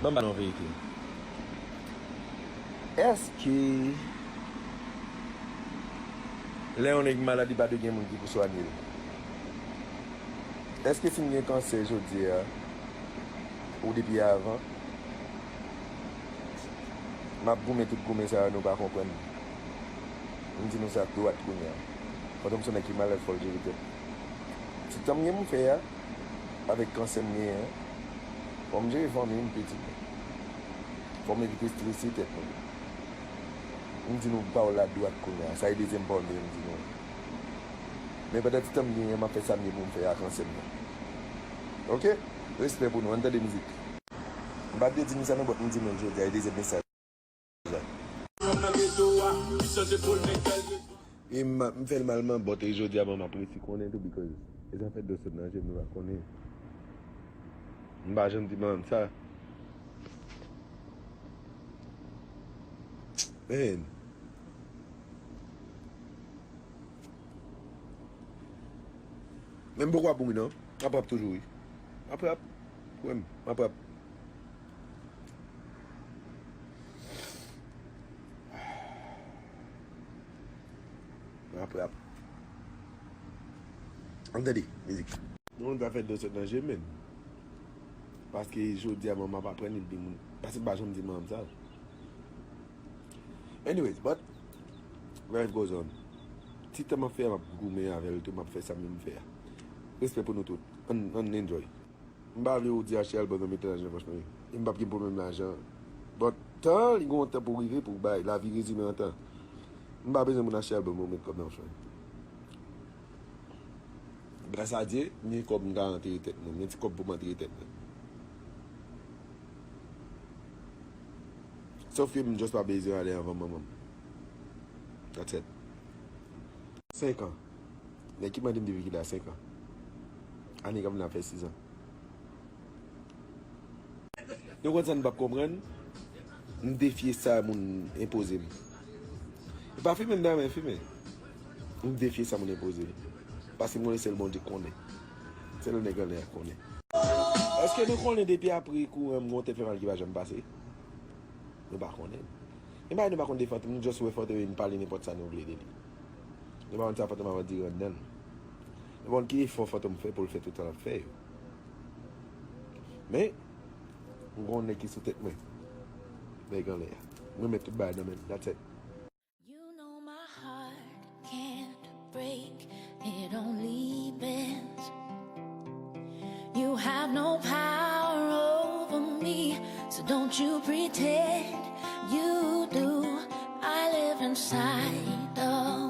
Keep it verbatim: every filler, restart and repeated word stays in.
Anba non verite. Èske lè yon nèg malad, li pa dwe gen moun ki pou swanye l? Èske si m gen kansè jodi a, ou depi avan, m ap goumen tout goumen sa yo, nou pa konprann? M di nou sa dwat kounye a. Pandan m se nèg ki malad, fò l jere tèt. Ti tan m gen pou m fè a, avèk kansè m genyen an, fò m jere fanmi m, pitit mwen. Fò m evite estrese tèt mwen. M di nou pawòl la dwat kounye a. Sa e dezyèm pawòl mwen m di nou. Men pandan ti tan m genyen, m ap fè sa m ye pou m fè a kansè m nan. Oke? Respè pou nou. Ann tande mizik. M pa t vle di nou sa non, but m di nou l jodi a, e dezyèm mesaj la. E m, m fè l mal man, but e jodi a man m ap resi konnen tou, because e zafè dlo sot nan je m, nou pa konnen. M pa janm di manman m sa. Man. Men m poko ap mouri non. M ap rap toujou wi. M ap rap. Kwè m, m ap rap. M ap rap. Ann tande mizik. Non, zafè dlo sot nan je m, men. Paske jodi a manman m ap aprann li di moun. Paske m pa janm di manman m sa. Anyways, but life goes on. Ti tan m ap fè a, m ap goumen avè l tou, m ap fè sa m menm fè a. Respè pou nou tout. Ann, ann enjoy. M pa vle ou di achte album nan, mete lajan nan pòch mwen. E m p ap gen pwoblèm lajan. But tan, li gen yon tan pou rive, pou bay. Lavi rezime an tan. M pa bezwen moun achte album pou met kòb nan pòch mwen. Gras a Dye, m gen kòb m ka antere tèt mwen. M gen ti kòb pou m antere tèt mwen. Sòf ke m just pa bezwen ale anvan manman m. That's it. Senk an. Nèg ki mande m depi kilè a, senk an. Ane k ap vin la fè sis an. Nou konn sa nou p ap konprann? M defye sa moun enpoze m. E pa fimen m dayè, men fimen. M defye sa moun enpoze m. Paske m konnen sèl Bondye konnen. Sèl nèg anlè a konnen. Èske nou konnen depi apre kouran m gen yon tèt fè mal ki pa janm pase? Nou pa konnen. E bagay nou pa konn de Fantom, nou just wè Fantom vin pale nenpòt sa nou vle de li. Nou pa konn sa Fantom ap andire anndan l. Nou pa konn ki efò Fantom fè pou l fè tout sa l ap fè yo. Men, m gen yon nèg ki sou tèt mwen. Nèg anlè a. Mwen met tout bagay nan men l. That's it. You know my heart can't break, it only bends. You have no power over me, so don't you pretend you do. I live inside of